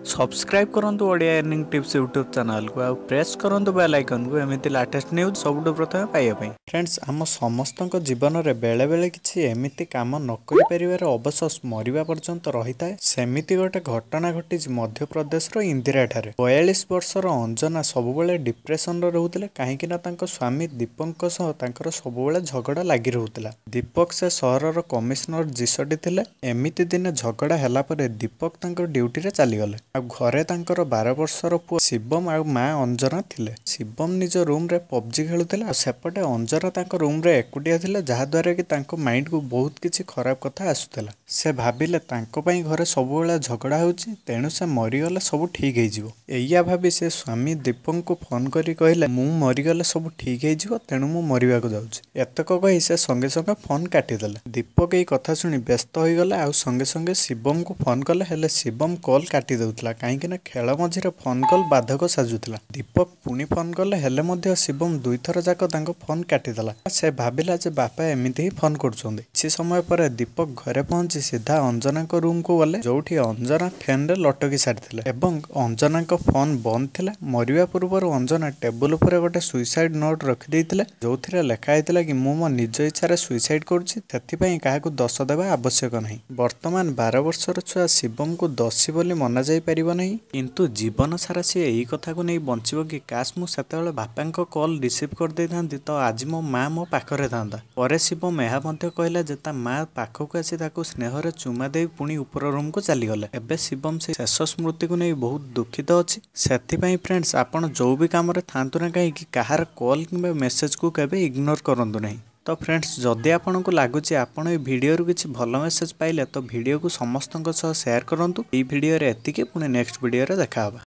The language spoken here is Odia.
ସବସ୍କ୍ରାଇବ୍ କରନ୍ତୁ ଓଡ଼ିଆ ଏର୍ଣ୍ଣିଂ ଟିପ୍ସ ୟୁଟ୍ୟୁବ୍ ଚ୍ୟାନେଲକୁ ଆଉ ପ୍ରେସ୍ କରନ୍ତୁ ବେଲ୍ ଆଇକନ୍କୁ ଏମିତି ଲାଟେଷ୍ଟ ନ୍ୟୁଜ୍ ସବୁଠୁ ପ୍ରଥମେ ପାଇବା ପାଇଁ। ଫ୍ରେଣ୍ଡସ୍, ଆମ ସମସ୍ତଙ୍କ ଜୀବନରେ ବେଳେବେଳେ କିଛି ଏମିତି କାମ ନ କରିପାରିବାର ଅବଶୋଷ ମରିବା ପର୍ଯ୍ୟନ୍ତ ରହିଥାଏ। ସେମିତି ଗୋଟେ ଘଟଣା ଘଟିଛି ମଧ୍ୟପ୍ରଦେଶର ଇନ୍ଦିରାଠାରେ। 42 ବର୍ଷର ଅଞ୍ଜନା ସବୁବେଳେ ଡିପ୍ରେସନରେ ରହୁଥିଲେ, କାହିଁକି ନା ତାଙ୍କ ସ୍ୱାମୀ ଦୀପକଙ୍କ ସହ ତାଙ୍କର ସବୁବେଳେ ଝଗଡ଼ା ଲାଗି ରହୁଥିଲା। ଦୀପକ ସେ ସହରର କମିଶନର ଜିସଟି ଥିଲେ। ଏମିତି ଦିନେ ଝଗଡ଼ା ହେଲା ପରେ ଦୀପକ ତାଙ୍କ ଡ୍ୟୁଟିରେ ଚାଲିଗଲେ ଆଉ ଘରେ ତାଙ୍କର 12 ବର୍ଷର ପୁଅ ଶିବମ ଆଉ ମା ଅଞ୍ଜନା ଥିଲେ। ଶିବମ ନିଜ ରୁମରେ ପବଜି ଖେଳୁଥିଲା ଆଉ ସେପଟେ ଅଞ୍ଜନା ତାଙ୍କ ରୁମରେ ଏକୁଟିଆ ଥିଲେ, ଯାହାଦ୍ୱାରା କି ତାଙ୍କ ମାଇଣ୍ଡକୁ ବହୁତ କିଛି ଖରାପ କଥା ଆସୁଥିଲା। ସେ ଭାବିଲେ ତାଙ୍କ ପାଇଁ ଘରେ ସବୁବେଳେ ଝଗଡ଼ା ହେଉଛି, ତେଣୁ ସେ ମରିଗଲେ ସବୁ ଠିକ୍ ହେଇଯିବ। ଏଇଆ ଭାବି ସେ ସ୍ୱାମୀ ଦୀପକଙ୍କୁ ଫୋନ କରି କହିଲେ, ମୁଁ ମରିଗଲେ ସବୁ ଠିକ୍ ହେଇଯିବ, ତେଣୁ ମୁଁ ମରିବାକୁ ଯାଉଛି। ଏତକ କହି ସେ ସଙ୍ଗେ ସଙ୍ଗେ ଫୋନ କାଟିଦେଲେ। ଦୀପକ ଏଇ କଥା ଶୁଣି ବ୍ୟସ୍ତ ହୋଇଗଲେ ଆଉ ସଙ୍ଗେ ସଙ୍ଗେ ଶିବମକୁ ଫୋନ କଲେ। ହେଲେ ଶିବମ କଲ୍ କାଟି ଦେଉଥିଲା, କାହିଁକି ନା ଖେଳ ମଝିରେ ଫୋନ କଲ୍ ବାଧକ ସାଜୁଥିଲା। ଦୀପକ ପୁଣି ଫୋନ କଲେ, ହେଲେ ମଧ୍ୟ ଶିବମ ଦୁଇଥର ଯାକ ତାଙ୍କ ଫୋନ କାଟିଦେଲା। ସେ ଭାବିଲା ଯେ ବାପା ଏମିତି ହିଁ ଫୋନ କରୁଛନ୍ତି। କିଛି ସମୟ ପରେ ଦୀପକ ଘରେ ପହଞ୍ଚି ସିଧା ଅଞ୍ଜନାଙ୍କ ରୁମକୁ ଗଲେ, ଯୋଉଠି ଅଞ୍ଜନା ଫ୍ୟାନରେ ଲଟକି ସାରିଥିଲେ ଏବଂ ଅଞ୍ଜନାଙ୍କ ଫୋନ ବନ୍ଦ ଥିଲା। ମରିବା ପୂର୍ବରୁ ଅଞ୍ଜନା ଟେବୁଲ ଉପରେ ଗୋଟେ ସୁଇସାଇଡ୍ ନୋଟ୍ ରଖିଦେଇଥିଲେ, ଯୋଉଥିରେ ଲେଖା ହେଇଥିଲା କି ମୁଁ ମୋ ନିଜ ଇଚ୍ଛାରେ ସୁଇସାଇଡ୍ କରୁଛି, ସେଥିପାଇଁ କାହାକୁ ଦୋଷ ଦେବା ଆବଶ୍ୟକ ନାହିଁ। ବର୍ତ୍ତମାନ 12 ବର୍ଷର ଛୁଆ ଶିବମକୁ ଦୋଷୀ ବୋଲି ମନାଯାଇ ପାରିବ ନାହିଁ, କିନ୍ତୁ ଜୀବନ ସାରା ସିଏ ଏଇ କଥାକୁ ନେଇ ବଞ୍ଚିବ କି କାଶ ମୁଁ ସେତେବେଳେ ବାପାଙ୍କ କଲ୍ ରିସିଭ୍ କରିଦେଇଥାନ୍ତି ତ ଆଜି ମୋ ମା ମୋ ପାଖରେ ଥାନ୍ତା। ପରେ ଶିବମ ଏହା ମଧ୍ୟ କହିଲା ଯେ ତା ମା ପାଖକୁ ଆସି ତାକୁ ସ୍ନେହରେ ଚୁମା ଦେଇ ପୁଣି ଉପର ରୁମକୁ ଚାଲିଗଲେ। ଏବେ ଶିବମ ସେଇ ଶେଷ ସ୍ମୃତିକୁ ନେଇ ବହୁତ ଦୁଃଖିତ ଅଛି। ସେଥିପାଇଁ ଫ୍ରେଣ୍ଡସ୍, ଆପଣ ଯୋଉ ବି କାମରେ ଥାଆନ୍ତୁ ନା କାହିଁକି, କାହାର କଲ୍ କିମ୍ବା ମେସେଜକୁ କେବେ ଇଗ୍ନୋର କରନ୍ତୁ ନାହିଁ। ତ ଫ୍ରେଣ୍ଡସ୍, ଯଦି ଆପଣଙ୍କୁ ଲାଗୁଛି ଆପଣ ଏଇ ଭିଡ଼ିଓରୁ କିଛି ଭଲ ମେସେଜ ପାଇଲେ, ତ ଭିଡ଼ିଓକୁ ସମସ୍ତଙ୍କ ସହ ସେୟାର କରନ୍ତୁ। ଏଇ ଭିଡ଼ିଓରେ ଏତିକି, ପୁଣି ନେକ୍ସଟ ଭିଡ଼ିଓରେ ଦେଖା ହେବା।